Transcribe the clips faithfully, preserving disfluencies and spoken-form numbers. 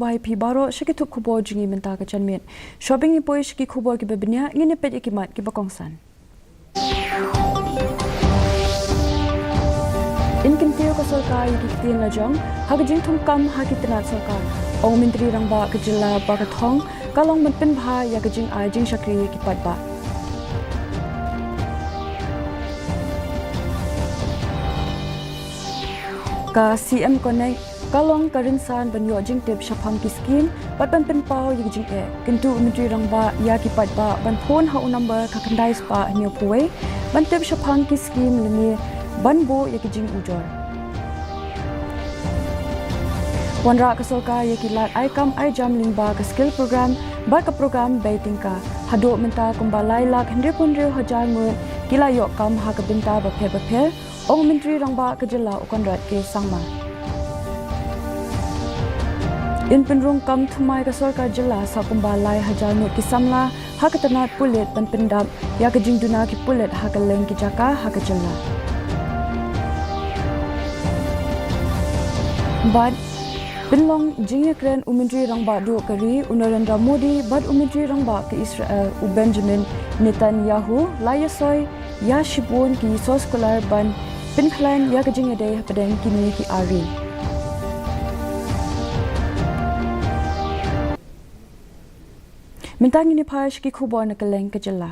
Wai phi baroh sha ki thup khubor jong ngi mynta ka janmiet. Shwa ba ngin poi sha ki khubor kiba bniah, ngin ïa peit ïa ki mat kiba kongsan. Yn kyntiew ka sorkar ïa ki ktien lajong ha ka jingthungkam ha ki tnat sorkar. Ong u Myntri Rangbah ka jylla ba ka thong ka long ban pynbha ïa ka jingai jingshakri ïa ki paidbah. Ka C M Connect ka long ka rynsan ban ïoh jingtip shaphang ki skim bad ban pynpaw ïa ki jingeh. Kyntu u Myntri Rangbah ïa ki paidbah ban phone ha u number ka khyndai spah hynñiewphew wei ban tip shaphang ki skim lane ban buh ïa ki jingujor. Wanrah ka sorkar ïa ki lad ai kam ai jam lyngba ka skill program bad ka program bei tyngka. Haduh mynta kumba lai lak hynriewphew hynriew hajar ngut ki la ïoh kam ha ka bynta bapher bapher, ong u Myntri Rangbah ka jylla u Conrad K Sangma. Yn pynrung kam thymmai ka sorkar jylla sa kumba lai hajar ngut ki samla ha ka tnat pulit ban pyndap ïa ka jingduna ki pulit ha kylleng ki jaka ha ka jylla. Bad pynlong jingïakren u Myntri Rangbah duh ka ri u Narendra Modi bad u Myntri Rangbah ka Israel u Benjamin Netanyahu la ïasoi ïa shibun ki soskular ban pynkhlaiñ ïa ka jingïadei hapdeng kine ki ar ri. Mynta ngin ïa phai sha ki khubor na kylleng ka jylla.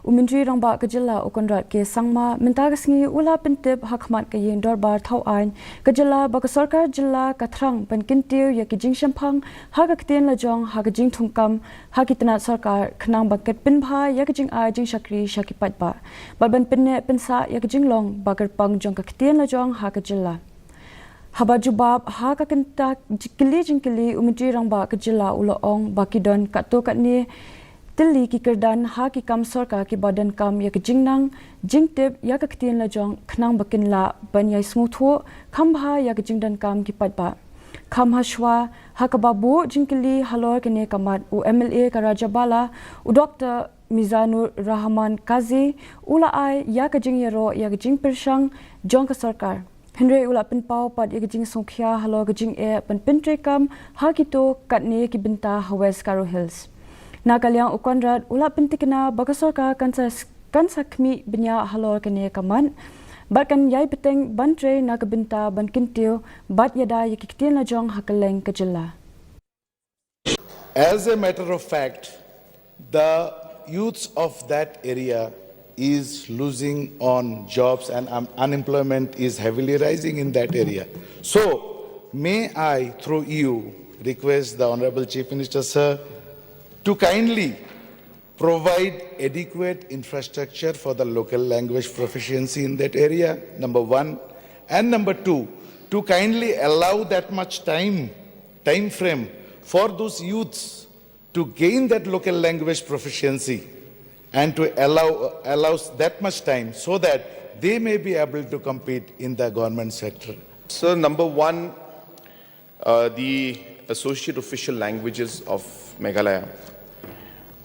U Myntri Rangbah ka jylla u Conrad K Sangma mynta ka sngi u la pyntip ha khmat ka ïing dorbar thawaiñ ka jylla ba ka sorkar jylla ka thrang ban kyntiew ïa ki jingshemphang ha ka ktien lajong ha ka jingthungkam ha ki tnat sorkar khnang ba kat pynbha ïa ka jingai jingshakri sha ki paidbah bad ban pynneh pynsah ïa ka jinglong ba kyrpang jong ka ktien lajong ha ka jylla. Haba jubab ha ka kynta kylli jingkylli, u Myntri Rangbah ka jylla u la ong ba ki don katto katne tylli ki kyrdan ha ki kam sorkar kiba donkam ïa ka jingnang jingtip ïa ka ktien lajong khnang ba kin lah ban ïai sngewthuh kham bha ïa ka jingdonkam ki paidbah. Kham hashwa ha kaba buh jingkylli halor kane ka mat, u M L A ka Rajabala u Doktor Mizanur Rahman Kazi u la ai ïa ka jingïaroh ïa ka jingpyrshang jong ka sorkar. Hynrei u la pynpaw pat ïa ka jingsngewkhia halor ka jingeh ban pyntreikam ha kito katne ki bynta ha West Garo Hills. Na ka liang u Conrad u la pyntikna ba ka sorkar kan sa, kan sa khmih bniah halor kane ka mat bad kan ïai bteng ban trei na ka bynta ban kyntiew bad ïada ïa ki ktien lajong ha kylleng ka jylla. As a matter of fact, the youths of that area is losing on jobs and um, unemployment is heavily rising in that area. So, may I, through you, request the Honorable Chief Minister, sir, to kindly provide adequate infrastructure for the local language proficiency in that area, number one. And number two, to kindly allow that much time time frame for those youths to gain that local language proficiency and to allow allows that much time so that they may be able to compete in the government sector. So number one, uh, the associate official languages of Meghalaya,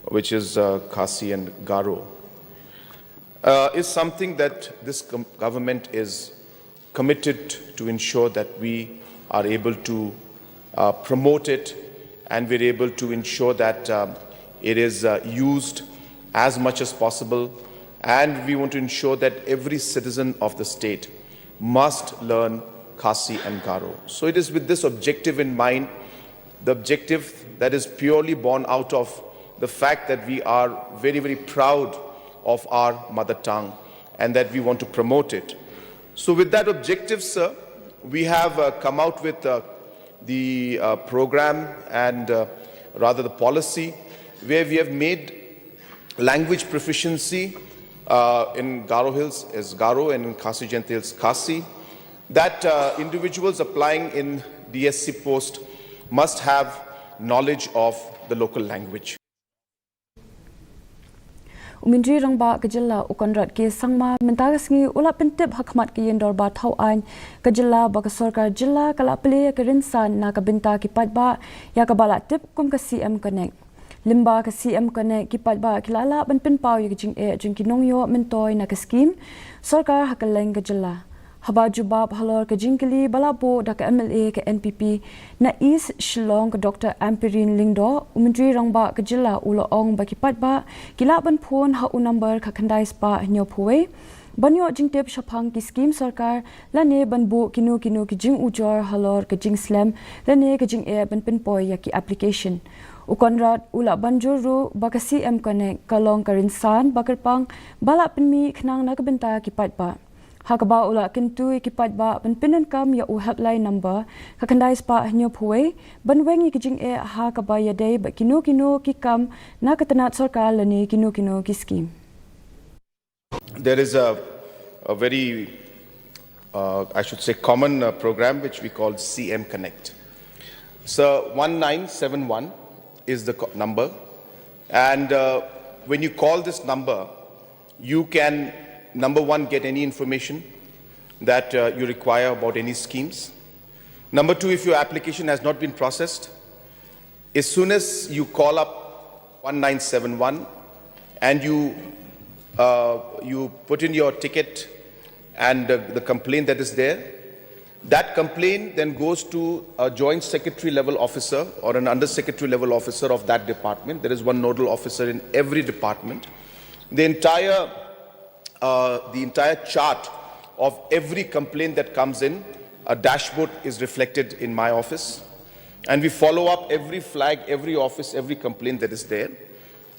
which is uh, Khasi and Garo, uh, is something that this government is committed to ensure that we are able to uh, promote it and we're able to ensure that um, it is uh, used as much as possible, and we want to ensure that every citizen of the state must learn Khasi and Garo. So it is with this objective in mind, the objective that is purely born out of the fact that we are very, very proud of our mother tongue and that we want to promote it. So with that objective, sir, we have uh, come out with uh, the uh, program and uh, rather the policy where we have made language proficiency uh, in Garo Hills is Garo and in Khasi Jaintia Hills Khasi, that uh, individuals applying in D S C post must have knowledge of the local language. U Myntri Rangbah ka jylla u Conrad K Sangma mynta ka sngi u la pyntip ha khmat ka ïing dorbar thawaiñ ka jylla ba ka sorkar jylla ka la plie ïa ka rynsan na ka bynta ki paidbah ïa kaba la tip kum ka C M Connect. Lyngba ka C M Connect, ki paidbah ki la lah ban pynpaw ïa ka jingeh jong ki nongïoh myntoi na ka skim sorkar ha kylleng ka jylla. Haba jubab halor ka jingkylli ba la buh da ka M L A ka N P P na East Shillong, ka Doctor Ampareen Lyngdoh, u Myntri Rangbah ka jylla u la ong ba ki paidbah ki lah ban phone ha u number ka khyndai spah hynñiew phew wei ban ïoh jingtip shaphang ki skim sorkar lane ban buh kino kino ki jingujor halor ka jingslem lane ka jingeh ban pynpoi ïa ki application. U Conrad u la ban jur ruh ba ka C M Connect ka long ka rynsan ba kyrpang ba lah pynmih khnang na ka bynta ki paidbah. Ha kaba u la kyntu ïa ki paidbah ban pyndonkam ïa u helpline number ka khyndai spah hynñiew phew wei ban weng ïa ki jingeh ha kaba ïadei bad kino kino ki kam na ka tnat sorkar lane kino kino ki skim. There is a, a very, uh, I should say, common uh, program which we call C M Connect. So one nine seven one is the co- number, and uh, when you call this number, you can, number one, get any information that uh, you require about any schemes. Number two, if your application has not been processed, as soon as you call up one nine seven one and you, uh, you put in your ticket and uh, the complaint that is there, that complaint then goes to a joint secretary level officer or an undersecretary level officer of that department. There is one nodal officer in every department. The entire, uh, the entire chart of every complaint that comes in, a dashboard is reflected in my office. And we follow up every flag, every office, every complaint that is there.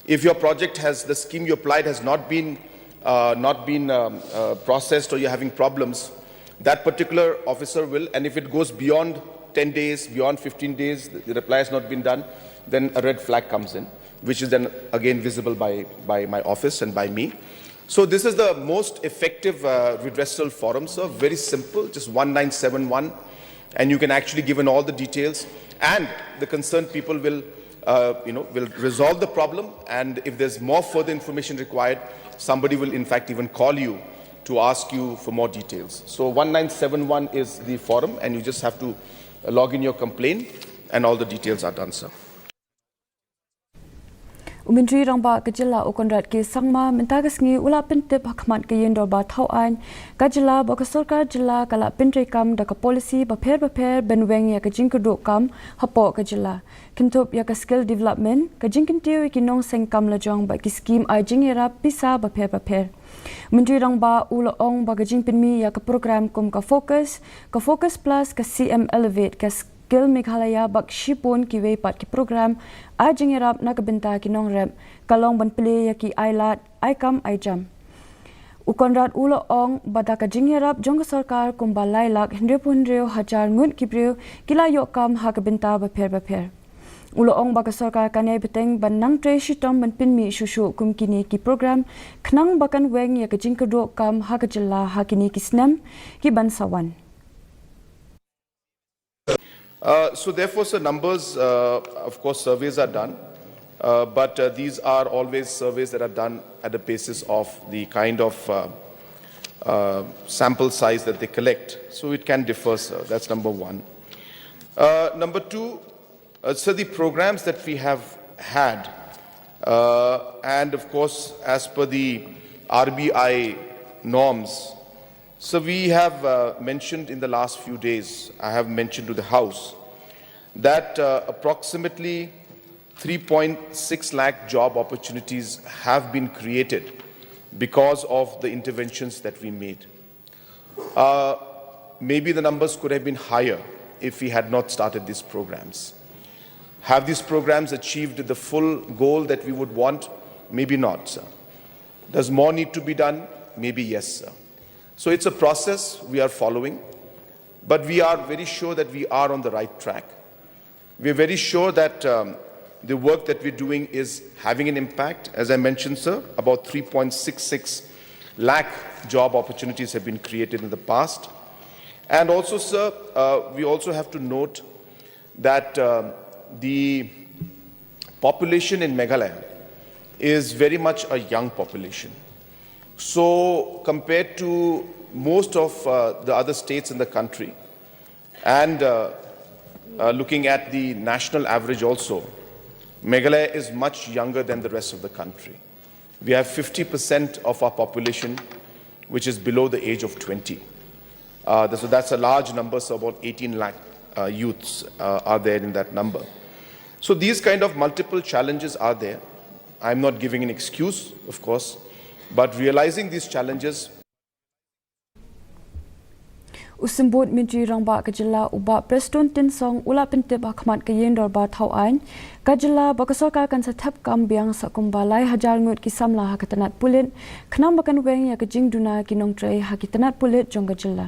If your project has, the scheme you applied has not been, uh, not been um, uh, processed or you're having problems, that particular officer will, and if it goes beyond ten days, beyond fifteen days, the reply has not been done, then a red flag comes in, which is then again visible by, by my office and by me. So this is the most effective uh, redressal forum, sir. Very simple, just one nine seven one, and you can actually give in all the details, and the concerned people will, uh, you know, will resolve the problem. And if there's more further information required, somebody will in fact even call you to ask you for more details. So one nine seven one is the forum, and you just have to log in your complaint, and all the details are done, sir. U Myntri Rangbah ka jylla u Conrad K Sangma mynta ka sngi u la pyntip ha khmat ka ïing dorbar thaw aiñ ka jylla ba ka sorkar jylla ka la pyntreikam da ka polisi bapher bapher ban weng ïa ka jingkyrduh kam hapoh ka jylla, kynthup ïa ka skill development, ka jingkyntiew ïa ki nongseng kam lajong bad ki skim ai jingïarap pisa bapher bapher. Myntri Rangbah u la ong ba ka jingpynmih ïa ka program kum ka Focus, ka Focus Plus, ka C M Elevate, ka Skill Meghalaya bad shibun kiwei pat ki program ai jingïarap na ka bynta ki nongrep ka long ban plie ïa ki ai lad, ai kam, ai jam. U Conrad u la ong ba da ka jingïarap jong ka sorkar kumba lai lak hynriew phew hynriew hajar ngut ki briew ki la ïoh kam ha ka bynta bapher bapher. U la ong ba ka sorkar kan ïai bteng ban nang trei shitom ban pynmih shuh shuh kum kine ki program khnang ba kan weng ïa ka jingkyrduh kam ha ka jylla ha kine ki snem ki ban sa wan. Uh, so therefore, sir, numbers, uh, of course, surveys are done, uh, but uh, these are always surveys that are done at the basis of the kind of uh, uh, sample size that they collect. So it can differ, sir. That's number one. Uh, number two, uh, so the programs that we have had, uh, and of course, as per the R B I norms, so we have uh, mentioned in the last few days, I have mentioned to the House that uh, approximately three point six lakh job opportunities have been created because of the interventions that we made. Uh, maybe the numbers could have been higher if we had not started these programs. Have these programs achieved the full goal that we would want? Maybe not, sir. Does more need to be done? Maybe yes, sir. So it's a process we are following, but we are very sure that we are on the right track. We are very sure that um, the work that we're doing is having an impact. As I mentioned, sir, about three point six six lakh job opportunities have been created in the past. And also, sir, uh, we also have to note that um, the population in Meghalaya is very much a young population. So, compared to most of uh, the other states in the country, and uh, uh, looking at the national average also, Meghalaya is much younger than the rest of the country. We have fifty percent of our population which is below the age of twenty. Uh, so that's a large number, so about eighteen lakh uh, youths uh, are there in that number. So these kind of multiple challenges are there. I'm not giving an excuse, of course, but realizing these challenges. U Symbud Myntri Rangbah ka jylla u Bah Prestone Tynsong u la pyntip ha khmat ka ïing dorbar thaw aiñ ka jylla ba ka sorkar kan sa thep kam biang sa kumba lai hajar ngut ki samla ha ka tnat pulit khnang ba kan weng ïa ka jingduna ki nongtrei ha ki tnat pulit jong ka jylla.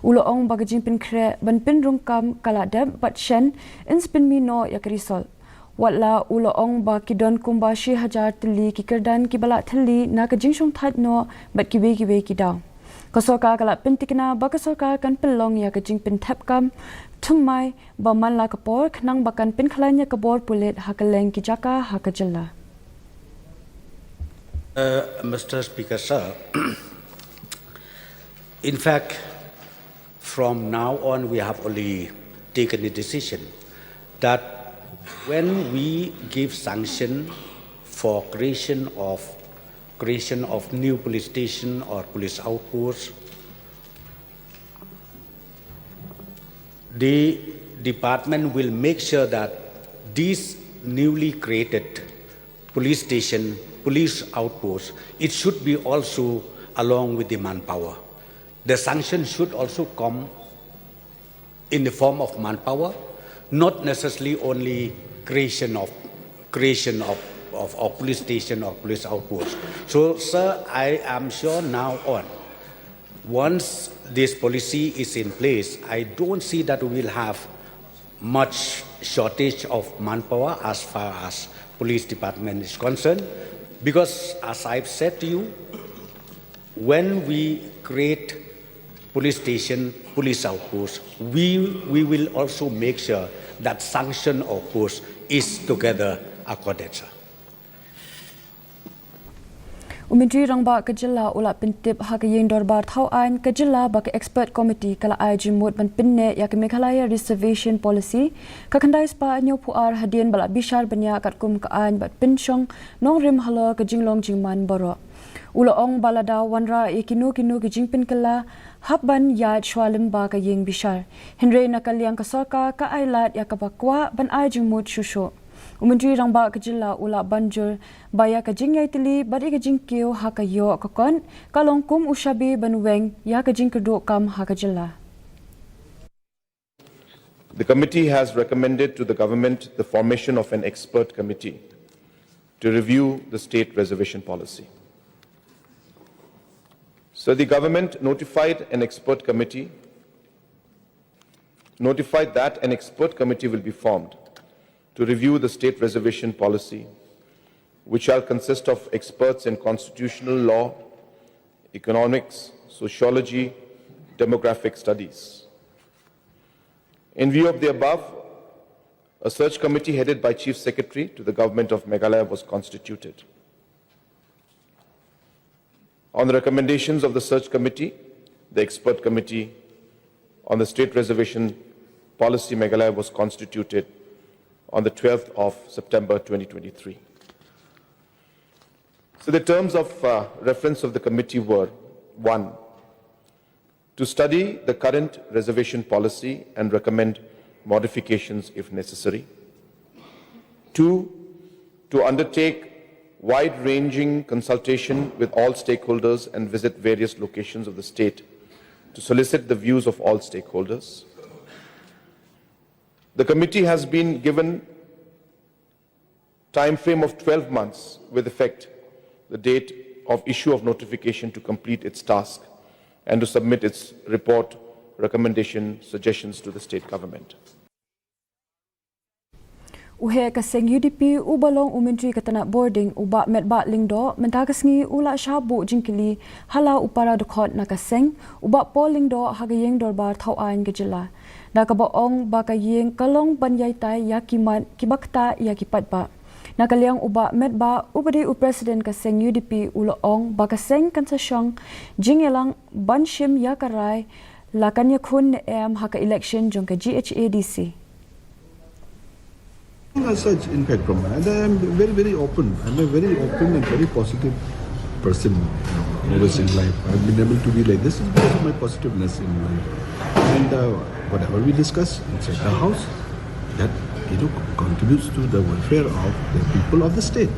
U la ong ba ka jingpynkhreh ban pynrung kam ka la dep bad shen yn sa pynmih noh ïa ka result. Wat la u la ong ba ki don kumba shi hajar tylli ki kyrdan kiba la thylli na ka jingshongthait noh bad kiwei kiwei ki daw. Ka sorkar ka la pyntikna ba ka sorkar kan pynlong ïa ka jingpynthep kam thymmai ba man la ka por khnang ba kan pynkhlaiñ ïa ka bor pulit ha kylleng ki jaka ha ka jylla. Uh, Mister Speaker, sir, in fact, from now on, we have already taken a decision that when we give sanction for creation of creation of new police station or police outpost, the department will make sure that these newly created police station, police outpost, it should be also along with the manpower. The sanction should also come in the form of manpower, not necessarily only creation of creation of, of, of police station or police outpost. So, sir, I am sure now on, once this policy is in place, I don't see that we will have much shortage of manpower as far as police department is concerned, because as I've said to you, when we create police station, police outpost, we, we will also make sure that sanction of post is together accorded, sir. U Myntri Rangbah ka jylla u la pyntip ha ka ïing dorbar thaw aiñ ka jylla ba ka expert committee ka la ai jingmut ban pynneh ïa ka Meghalaya Reservation Policy ka khyndai spah hynñiewphew ar hadien ba la bishar bniah katkum ka aiñ bad pynshong nongrim halor ka jinglong jingman baroh. U la ong ba lada wanrah ïa kino kino ki jingpynkylla hap ban ïaid shuwa lyngba ka ïing bishar. Hynrei na ka liang ka sorkar ka ai lad ïa kaba kwah ban ai jingmut shuh shuh. U Myntri Rangbah ka jylla u la ban jur ba ïa ka jingïaitylli bad ïa ka jingkiew ha ka ïoh ka kot ka long kum u shabi ban weng ïa ka jingkyrduh kam ha ka jylla. The committee has recommended to the government the formation of an expert committee to review the state reservation policy. So the government notified an expert committee, notified that an expert committee will be formed to review the state reservation policy, which shall consist of experts in constitutional law, economics, sociology, demographic studies. In view of the above, a search committee headed by Chief Secretary to the Government of Meghalaya was constituted. On the recommendations of the search committee, the expert committee on the state reservation policy Meghalaya was constituted on the twelfth of September twenty twenty-three. So the terms of uh, reference of the committee were: one, to study the current reservation policy and recommend modifications if necessary. Two, to undertake wide-ranging consultation with all stakeholders and visit various locations of the state to solicit the views of all stakeholders. The committee has been given time frame of twelve months with effect the date of issue of notification to complete its task and to submit its report, recommendation, suggestions to the state government. U heh ka seng U D P uba long u Myntri ka tnat bording u Bah Metbah Lyngdoh mynta ka sngi u la shah buh jingkylli ha la u para dkhot na ka seng u Bah Paul Lyngdoh ha ka ïing dorbar thaw aiñ ka jylla. Da kaba ong ba ka ïing ka long ban ïai tai ïa ki mat kiba ktah ïa ki paidbah. Na ka liang u Bah Metbah uba dei u president ka seng U D P u la ong ba ka seng kan sa shong jingïalang ban shim ïa ka rai la kan ïakhun ne em ha ka election jong ka G H A D C. As such, in fact, from and I am very, very open. I'm a very open and very positive person, you know, always in life. I've been able to be like this is because of my positiveness in life. And uh, whatever we discuss inside the house, that, you know, contributes to the welfare of the people of the state.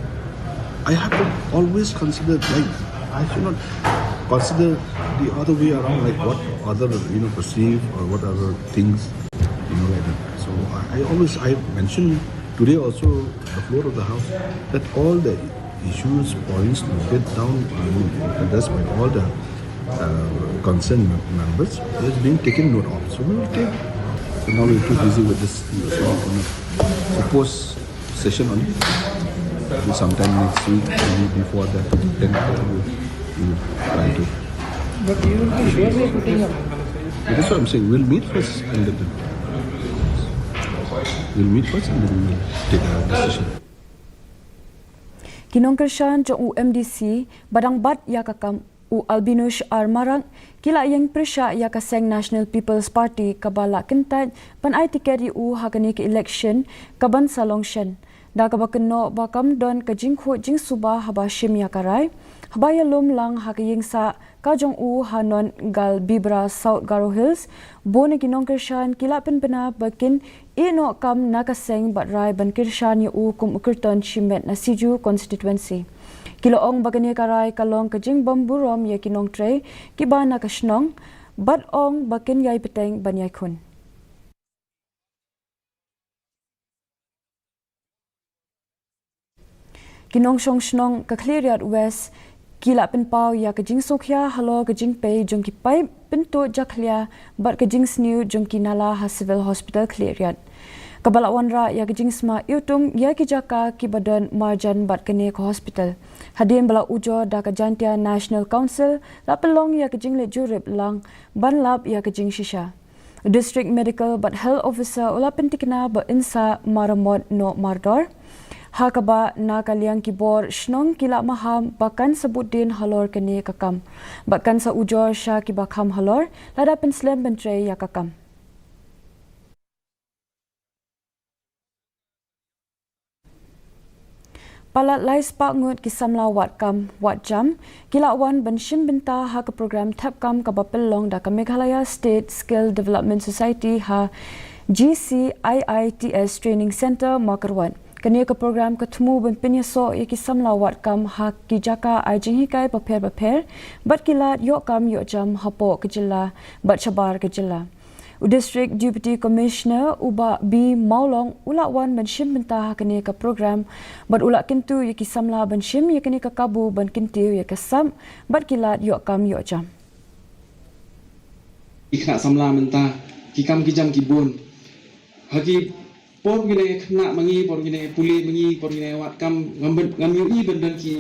I have to always consider, like, I should not consider the other way around, like what other, you know, perceive or what other things, you know, like that. So I, I always, I mentioned today also the floor of the house that all the issues, points noted down, I mean, addressed by all the uh, concerned mem- members is being taken note of. So we will take. So now we're too busy with this thing. So we're gonna suppose session on sometime next week, maybe before that, then we will try to. But you will be surely putting up. But that's what I'm saying. We'll meet first and then we'll meet first and then we'll take a decision. Ki nongkyrshan jong u M D C ba dang bat ïa ka kam, u Albinush R Marak, ki la ïeng pyrshah ïa ka seng National People's Party kaba la kyntait ban ai tiket ïa u ha kane ka election kaban sa long shen. Da kaba kynnoh ba kam don ka jingkhuid jingsuba haba shim ïa ka rai, haba ïalum lang ha ka ïing sah ka jong u ha Nongalbibra, South Garo Hills, bun na ki nongkyrshan ki la pynbna ba kin ïeh noh kam na ka seng bad rai ban kyrshan ïa u kum u kyrtong shimet na Sijuh constituency. Ki la ong ba kane ka rai ka long ka jingbym burom ïa ki nongtrei kiba na ka shnong, bad ong ba kin ïai bteng ban ïai khun. Ki nongshong shnong ka Khliehriat West ki la pynpaw ïa ka jingsngewkhia halor ka jingpei jong ki paip pyntud jakhlia bad ka jingsniew jong ki nala ha Civil Hospital Khliehriat, kaba la wanrah ïa ka jingsma iwtung ïa ki jaka kiba don marjan bad kane ka hospital. Hadien ba la ujor da ka Jaintia National Council, la pynlong ïa ka jingleit jurip lang ban lap ïa ka jingshisha. District Medical bad Health Officer u la pyntikna ba yn sa maramot noh mardor, ha kaba na ka liang ki bor shnong ki la maham ba kan sa bud dien halor kane ka kam bad kan sa ujor sha kiba kham halor lada pynslem pyntrei ïa ka kam. Palat lai spah ngut ki samla wad kam wad jam ki la wan ban shim bynta ha ka program thep kam kaba pynlong da ka Meghalaya State Skill Development Society ha G C I I T S Training Centre, Mawkyrwat. Kane ka program ka thmu ban pynïasoh ïa ki samla wad kam ha ki jaka ai jinghikai bapher bapher bad ki lad ïoh kam ïoh jam hapoh ka jylla bad shabar ka jylla. U District Deputy Commissioner u Bah B Mawlong u la wan ban shim bynta ha kane ka program bad u la kyntu ïa ki samla ban shim ïa kane ka kabu ban kyntiew ïa ka sap bad ki lad ïoh kam ïoh jam. Ki khynnah samla mynta ki kam ki jam ki bun. Ha ki por ngi dang khynnah ma ngi, por ngi dang pule ma ngi, por ngi dang wad kam, ngam, ngam ïohi ban don ki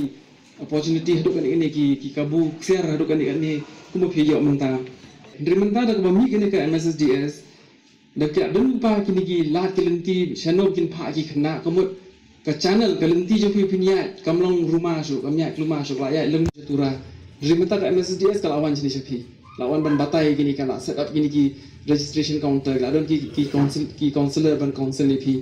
opportunity haduh kane kane, ki, ki kabu ksiar haduh kane kane kumba phi ïoh mynta. Hynrei mynta da kaba mih kane ka M S S D S, da ka don ba kine ki lad ki lynti shano kin phah ki khynnah, ka mut ka channel, ka lynti jong phi phin ïaid kam long ruma shuh, kam ïaid kluma shuh, la ïaid lem sha tura. Hynrei mynta ka M S S D S ka la wan shane sha phi, la wan ban batai kine, ka la set up kine ki registration counter, la don ki, ki counsel, ki counsellor ban counsel ïa phi.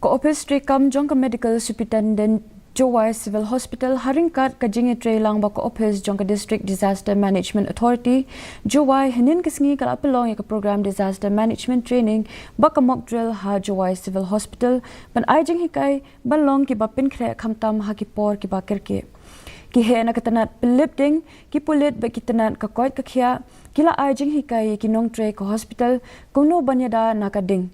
Ka ophis treikam jong ka Medical Superintendent Jowai Civil Hospital, ha ryngkat ka jingïatreilang bad ka ophis jong ka District Disaster Management Authority Jowai, hynnin ka sngi ka la pynlong ïa ka program Disaster Management Training bad ka mock drill ha Jowai Civil Hospital ban ai jinghikai ban long kiba pynkhreh khamtam ha ki por kiba kyrkieh. Ki heh na ka tnat pynlip ding, ki pulit bad ki tnat ka koit ka khiah ki la ai jinghikai ïa ki nongtrei ka hospital kumno ban ïada na ka ding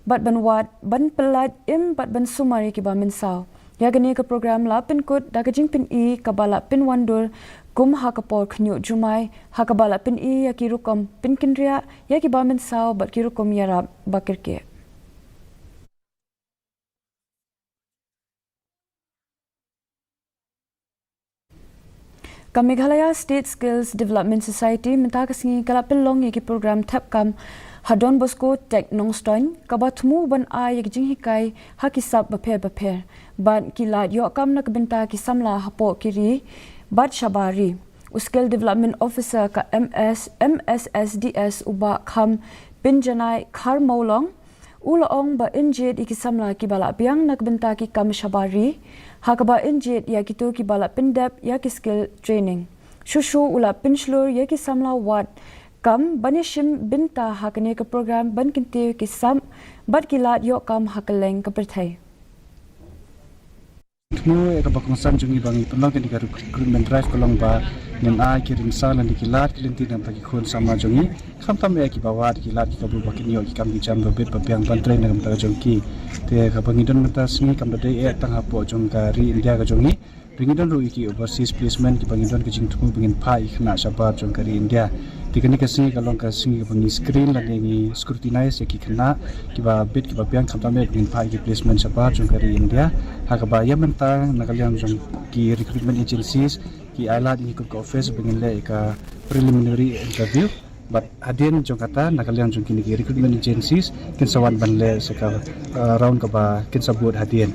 bad ban wad, ban pyllait im bad ban sumar ïa kiba mynsaw. Ïa kane ka program la pynkut da ka jingpyni kaba la pynwandur kum ha ka por khynñiuh jumai, ha kaba la pyni ïa ki rukom pynkynriah ïa kiba mynsaw bad ki rukom ïarap ba kyrkieh. Ka Meghalaya State Skills Development Society mynta ka sngi ka la pynlong ïa ki program thep kam ha Don Bosco Tech Nongstoiñ, kaba thmu ban ai ïa ki jinghikai ha ki sap bapher bapher bad ki lad ïoh kam na ka bynta ki samla hapoh ki ri bad shabar ri. U Skill Development Officer ka M S, M S S D S u Bah Kham Pynjanai Kharmawlong u la ong ba yn jied ïa ki samla kiba la biang na ka bynta ki kam shabar ri, ha kaba yn jied ïa kito kiba la pyndep ïa ki skill training. Shuh shuh u la pynshlur ïa ki samla wad kam ban ïashim bynta ha kane ka program ban kyntiew ki sap bad ki lad ïoh kam ha kylleng ka pyrthei. Thmu ïa kaba kongsan jong ngi ba ngi pynlong kane ka recruitment drive ka long ba ngin ai ki rynsan lane ki lad ki lynti na bynta ki khun samla jong ngi. Khamtam ïa kiba wad ki lad ki kabu ba kin ïoh ki kam ki jam ba bit ba biang ban trei na ka bynta ka jong ki. Te kaba ngi don mynta sngi kam da dei eh tang hapoh jong ka ri India ka jong ngi. Te ngi don ruh ïa ki overseas placement kiba ngi don ka jingthmu ba ngin phah ïa ki khynnah shabar jong ka ri India. Te kane ka sngi ka long ka sngi kaba ngi screen lane ngi scrutinize ïa ki khynnah kiba bit kiba biang khamtam eh ba ngin phah ïa ki placement shabar jong ka ri India. Ha kaba ïa mynta na ka liang jong ki recruitment agencies ki ai lad ïa ngi kum ka office ba ngin leh ïa ka preliminary interview. Bad hadien jong kata na ka liang jong kine ki recruitment agencies kin sa wan ban leh sa ka, uh, round kaba kin sa bud hadien.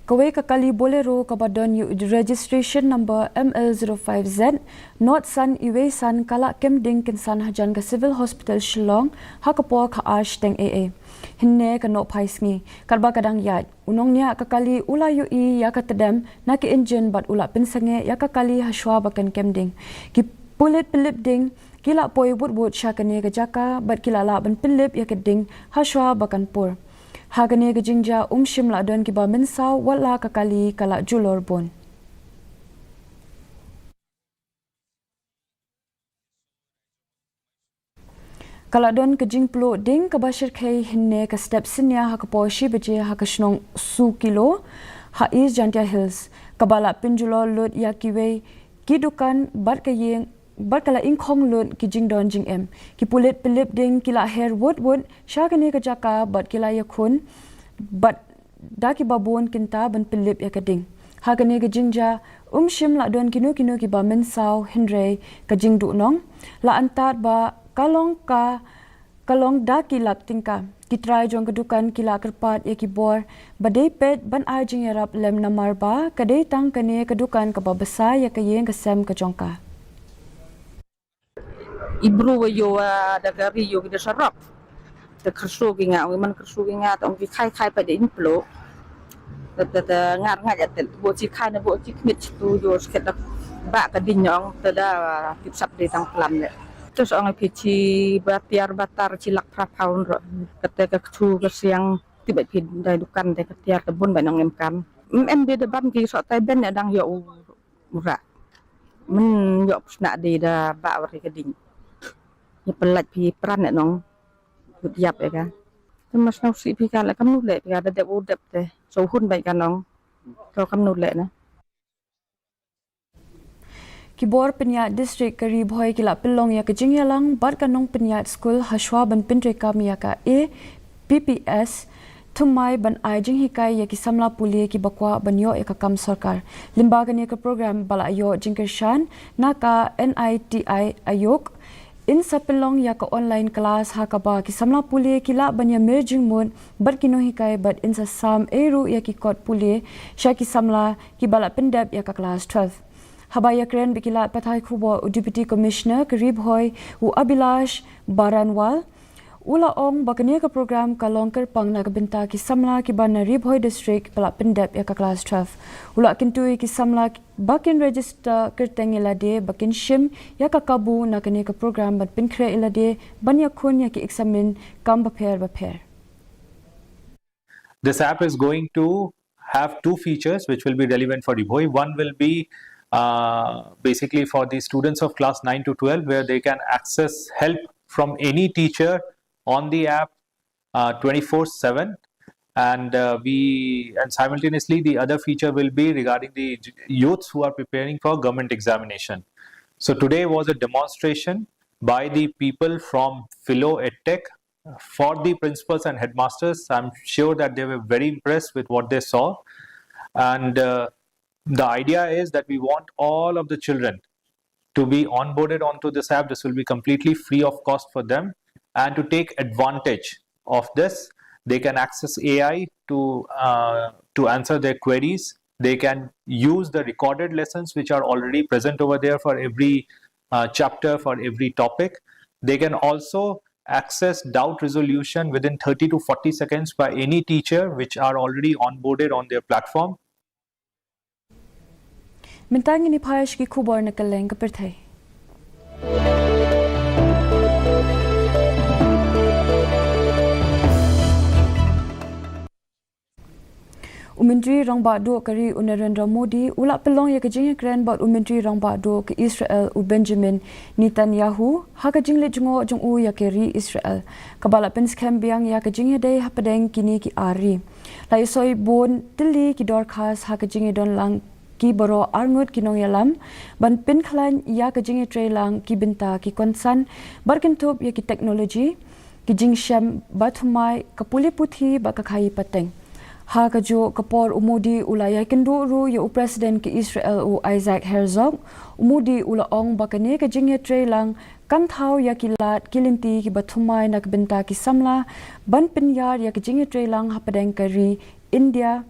Kawei ka kali Bolero kaba don ïa u registration number M L zero five Z, nod san iwei san ka la kem ding kynsan hajan ka Civil Hospital Shillong, ha ka por ka ar shiteng A A. Hynne ka nohphai sngi, katba ka dang ïaid, u nongñiah ka kali u la ïohi ïa ka tdem na ka injin bad u la pynsangeh ïa ka kali hashwa ba kan kem ding. Ki pulit pynlip ding ki la poi wut wut sha kane ka jaka bad ki la lah ban pynlip ïa ka ding hashwa ba kan pur. Ha kane ka jingjia um shym la don kiba mynsaw wat la ka kali ka la julor bun. Ka la don ka jingpluh ding kaba shyrkhei hynne ka step synñia ha ka por shi baje ha ka shnong Sukilo ha East Jaintia Hills, kaba la pynjulor lut ïa kiwei ki dukan bad ka ïing bad ka la ingkhong lut ki jingdon jingem. Ki pulit pynlip ding ki la her wut wut sha kane ka jaka bad ki la ïakhun bad da kiba bun kynta ban pynlip ïa ka ding. Ha kane ka jingjia um shym la don kino kino kiba mynsaw hynrei ka jingduhnong la antad ba ka long ka ka long da ki lak tyngka. Ki trai jong ka dukan ki la kyrpad ïa ki bor ba dei peit ban ai jingïarap lem namar ba ka dei tang kane ka dukan kaba bsa ïa ka ïing ka sem ka jong ka. I bru wa ïoh, ah, da ka ri ïoh ki da sarok. Te kyrsu ki nga, ong man kyrsu ki nga, te ong ki khai khai pa de in plo. Te, te, te ngar nga ja te, bo chi khai na bo chi kmit tu ïoh sket da ba ka din ong, te da, ah, tip sap de tang plam le. Te so ong phi chi ba tiar ba tar chi lak phra phaun ro. Kate ka kchu ka siang ti ba phi dai dukan de ka tiar ka bun ba nong em kam. Em, em de da ban ki so tai ben ne dang ïoh u ura. Men ïoh psna de da ba wari ka ding. Ïa pelait phi pran ne nong. Kut yap ïa ka. Te mas nau si phi ka la kam nu le phi ka da dep u dep te. So hun bai ka nong. Ko kam nu le na. Ki bor pynïaid district ka Ri Bhoi ki la pynlong ïa ka jingïalang bad ka nongpynïaid skul hashwa ban pyntreikam ïa ka A P P S thymmai ban ai jinghikai ïa ki samla pule kiba kwah ban ïoh ïa ka kam sorkar. Lyngba kane ka program ba la ïoh jingkyrshan na ka N I T I Aayog, yn sa pynlong ïa ka online class ha kaba ki samla pule ki lah ban ïamir jingmut bad ki nonghikai bad yn sa sam ei ruh ïa ki kot pule sha ki samla kiba la pyndep ïa ka class twelve. Haba ïakren bad ki lad pathai khubor u Deputy Commissioner ka Ri Bhoi u Abhilash Baranwal, u la ong ba kane ka program ka long kyrpang na ka bynta ki samla kiba na Ri Bhoi District ba la pyndep ïa ka class twelve. U la kyntu ïa ki samla ba kin register kyrteng ïa lade ba kin shim ïa ka kabu na kane ka program ban pynkhreh ïa lade ban ïakhun ïa ki eksamin kam bapher bapher. This app is going to have two features which will be relevant for Ri Bhoi. One will be, uh, basically for the students of class nine to twelve, where they can access help from any teacher on the app, uh, twenty-four seven. And, uh, we, and simultaneously, the other feature will be regarding the j-, youths who are preparing for government examination. So today was a demonstration by the people from Philo EdTech for the principals and headmasters. I'm sure that they were very impressed with what they saw. And, uh, the idea is that we want all of the children to be onboarded onto this app. This will be completely free of cost for them. And to take advantage of this, they can access A I to, uh, to answer their queries. They can use the recorded lessons which are already present over there for every, uh, chapter, for every topic. They can also access doubt resolution within thirty to forty seconds by any teacher which are already onboarded on their platform. Mynta ngin ïa phai sha ki khubor na kylleng ka pyrthei. U Myntri Rangbah Duh ka ri u Narendra Modi u la pynlong ïa ka jingïakren bad u Myntri Rangbah Duh ka Israel u Benjamin Netanyahu ha ka jingleit jngoh jong u ïa ka ri Israel, kaba la pynskhem biang ïa ka jingïadei hapdeng kine ki ar ri. La ïasoi bun tylli ki dorkhas ha ka jingïadon lang ki baroh arngut ki nongïalam ban pynkhlaiñ ïa ka jingïatreilang ki bynta ki kongsan bad kynthup ïa ki teknoloji, ki jingshem bathymmai, ka pule puthi bad ka khaïi pateng. Ha kajuh ka por u Modi u la ïakynduh ruh ïa u President ka Israel u Isaac Herzog. U Modi u la ong ba kane ka jingïatreilang kan thaw ïa ki lad ki lynti kiba thymmai na ka bynta ki samla ban pynïar ïa ka jingïatreilang hapdeng ka ri India,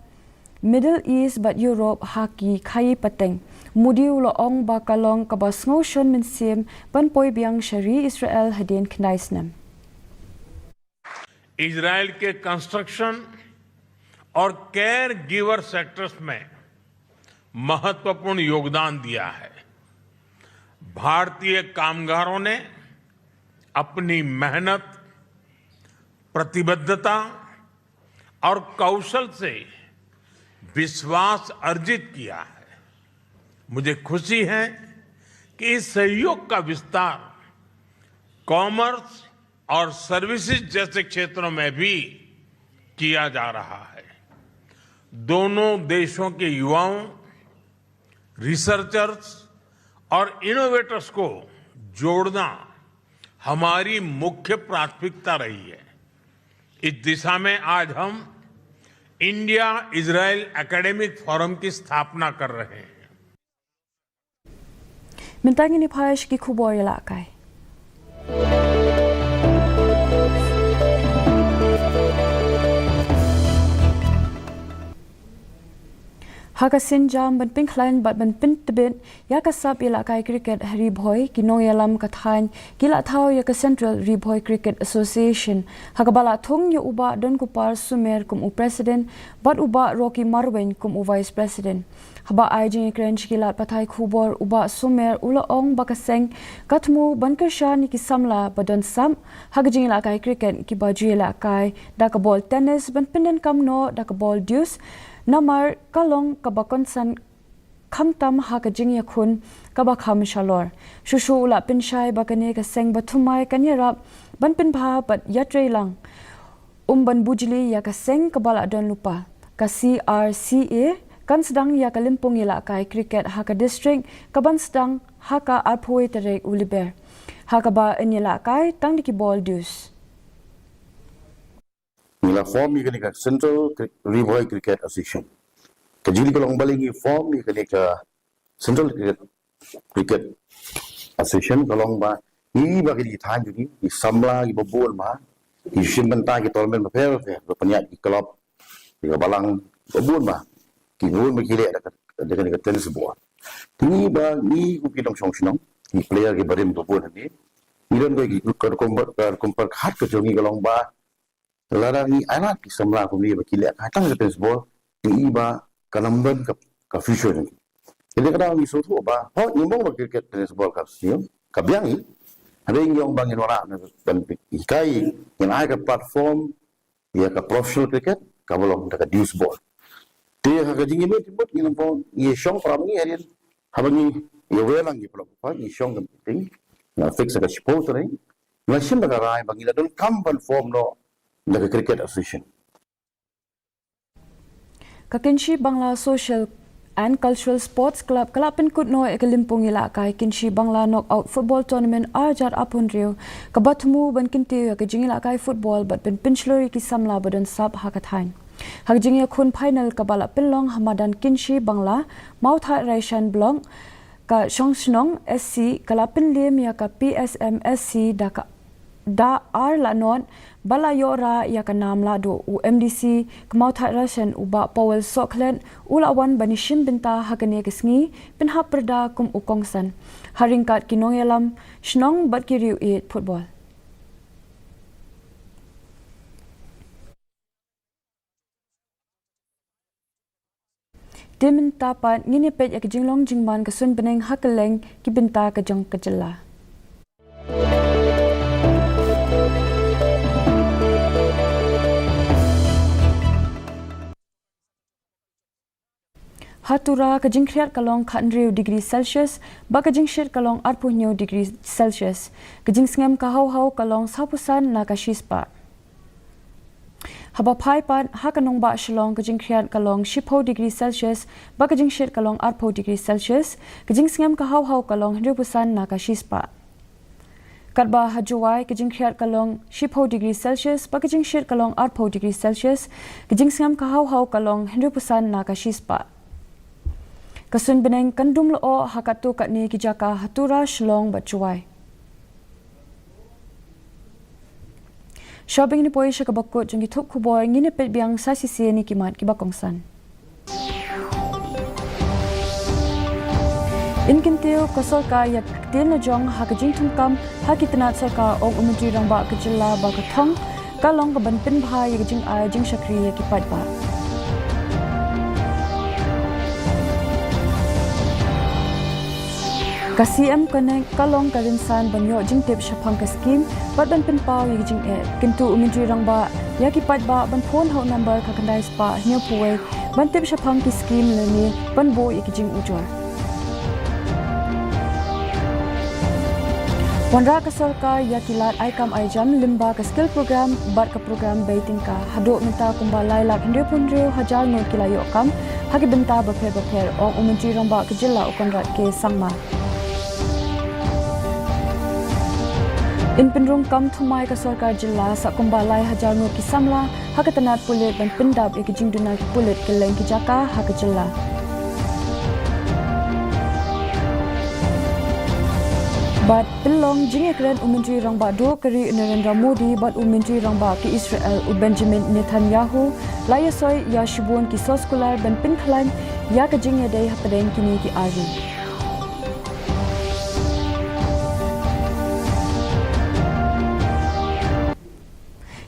Middle East bad Europe ha ki khaïi pateng. Modi u la ong ba ka long kaba sngewshon mynsiem ban poi biang sha ri Israel hadien khyndai snem. इसराइल के कंस्ट्रक्शन और केयर गिवर सेक्टर्स में महत्वपूर्ण योगदान दिया है। भारतीय कामगारों ने अपनी मेहनत, प्रतिबद्धता और कौशल से विश्वास अर्जित किया है। मुझे खुशी है कि इस सहयोग का विस्तार कॉमर्स और सर्विसेज जैसे क्षेत्रों में भी किया जा रहा है। दोनों देशों के युवाओं, रिसर्चर्स और इनोवेटर्स को जोड़ना हमारी मुख्य प्राथमिकता रही है। इस दिशा में आज हम इंडिया इजराइल एकेडमिक फोरम की स्थापना कर रहे हैं। Mynta ngin ïa phai sha ki khubor ïalehkai. Ha ka sienjam ban pynkhlaiñ bad ban pyntbit ïa ka sap ïalehkai cricket ha Ri Bhoi, ki nongïalam ka thaiñ ki la thaw ïa ka Central Ri Bhoi Cricket Association, ha kaba la thung ïa u Bah Donkupar Sumer kum u President bad u Bah Rocky Marwein kum u Vice President. Haba ai jingïakren sha ki lad pathai khubor, u Bah Sumer u la ong ba ka seng ka thmu ban kyrshan ïa ki samla ba don sap ha ka jingïalehkai cricket kiba ju ïalehkai da ka bol tennis ban pyndonkam noh da ka bol deuce, namar ka long kaba kongsan khamtam ha ka jingïakhun kaba kham shalor. Shuh shuh u la pynshai ba kane ka seng bathymmai kan ïarap ban pynbha bad ïatreilang, um ban bujli ïa ka seng kaba la don lypa. Ka C R C A kan sdang ïa ka lympung ïalehkai cricket ha ka district kaban sdang ha ka arphew tarik u Lber, ha kaba yn ïalehkai tang da ki bol deuce. Ngi la form ïa kane ka Central Cri-, Ri Bhoi Cricket Association. Ka jingkylli ka long balei ngi form ïa kane ka Central Cricket, Cricket Association, ka long ba ngi ba ki thaiñ jong ngi, ki samla kiba bun ba ki shim bynta ki tournament bapher bapher, ba pynïaid ki club, ki balang ba bun ba ki bun ba ki leh da ka, da kane ka tennis ball. Te ngi ba ngi kum ki nongshong shnong, ki player kiba rim ba bun hangne, ngi don ka, ka, ka rukom pyrkhat ka jong ngi ka long ba lada ngi ailad ki samla kumne ba ki leh ka tang ka tennis ball, te i ba ka nam don ka, ka future jong ki. Te dei ka daw ngi sngewthuh ba hooid ngi mong ba cricket tennis ball ka sniew ka biang hi. Hynrei ngi ong ba ngin wanrah na ban hikai, ngin ai ka platform ïa ka professional cricket kaba long da ka deuce ball. Te ha ka jingïamut, mut ngi nang ngi shong para ngi hadien haba ngi ïa welang ngi pynlong ka, ngi shong ka meeting, nga fix ka shiphew tarik. Nga shim da ka rai ba ngi la donkam ban form noh da ka Cricket Association. Ka Kynshi Bangla Social and Cultural Sports Club ka la pynkut noh ïa ka lympung ïalehkai Kynshi Bangla Knockout Football Tournament ar hajar arphew hynriew, kaba thmu ban kyntiew ïa ka jingïalehkai football bad ban pynshlur ïa ki samla ba don sap ha ka thaiñ. Ha ka jingïakhun final kaba la pynlong ha madan Kynshi Bangla, Mawthadraishan Block, ka Shongshnong S C ka la pynliem ïa ka P S M S C da ka, da ar la not, bad la ïoh rah ïa ka nam lahduh. U M D C ka Mawthadraishan u Bah Powell Sohkhlet u la wan ban ïashim bynta ha kane ka sngi pynhap pyrda kum u kongsan ha ryngkat ki nongïalam shnong bad ki riew ïeit football. Te mynta pat ngin ïa peit ïa ka jinglong jingman ka suiñ bneng ha kylleng ki bynta ka jong ka jylla. Ha Tura ka jingkhriat ka long khathynriew degree Celsius, bad ka jingshit ka long arphew hynñiew degree Celsius. Ka jingsngem ka haw haw ka long sawphew san na ka shispah. Haba phai pat ha ka nongbah Shillong ka jingkhriat ka long shiphew degree Celsius, bad ka jingshit ka long arphew degree Celsius. Ka jingsngem ka haw haw ka long hynriewphew san na ka shispah. Katba ha Jowai ka jingkhriat ka long shiphew degree Celsius, bad ka jingshit ka long arphew degree Celsius. Ka jingsngem ka haw haw ka long hynriewphew san na ka shispah. Ka suiñ bneng kan dum lyoh ha katto katne ki jaka ha Tura, Shillong bad Jowai. Shwa ban ïa poi sha kaba kut jong ki thup khubor, ngin ïa peit biang sa shisien ïa ki mat kiba kongsan. Yn kyntiew ka sorkar ïa ka ktien la jong ha ka jingthungkam ha ki tnat sorkar, ong u Myntri Rangbah ka jylla ba ka thong ka long ka ban pynbha ïa ka jingai jingshakri ïa ki paidbah. Ka C M Connect ka long ka rynsan ban ïoh jingtip shaphang ka skim bad ban pynpaw ïa ka jingeh. Kyntu u Myntri Rangbah ïa ki paidbah ban phone ha u number ka khyndai spah hynñiewphew wei ban tip shaphang ki skim lane ban buh ïa ki jingujor. Wanrah ka sorkar ïa ki lad ai kam ai jam lyngba ka skill program bad ka program bei tyngka. Haduh mynta kumba lai lak hynriewphew hynriew hajar ngut ki la ïoh kam ha ki bynta bapher bapher, ong u Myntri Rangbah ka jylla u Conrad K Sangma. Yn pynrung kam thymmai ka sorkar jylla sa kumba lai hajar ngut ki samla ha ka tnat pulit ban pyndap ïa ki jingduna ki pulit kylleng ki jaka ha ka jylla. Bad pynlong jingïakren u Myntri Rangbah Duh ka ri u Narendra Modi bad u Myntri Rangbah ka Israel u Benjamin Netanyahu, la ïasoi ïa shibun ki soskular ban pynkhlaiñ ïa ka jingïadei hapdeng kine ki ar ri.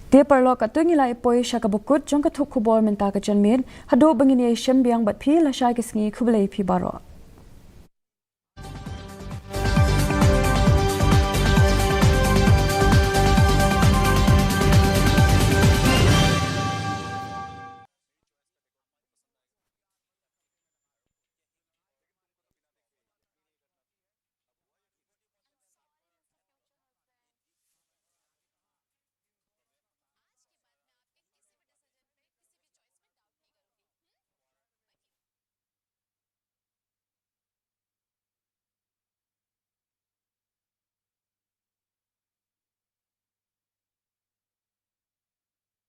Te paralok, katto ngi la ïa poi sha kaba kut jong ka thup khubor mynta ka janmiet. Haduh ba ngin ïashem biang bad phi lashai ka sngi, khublei phi baroh.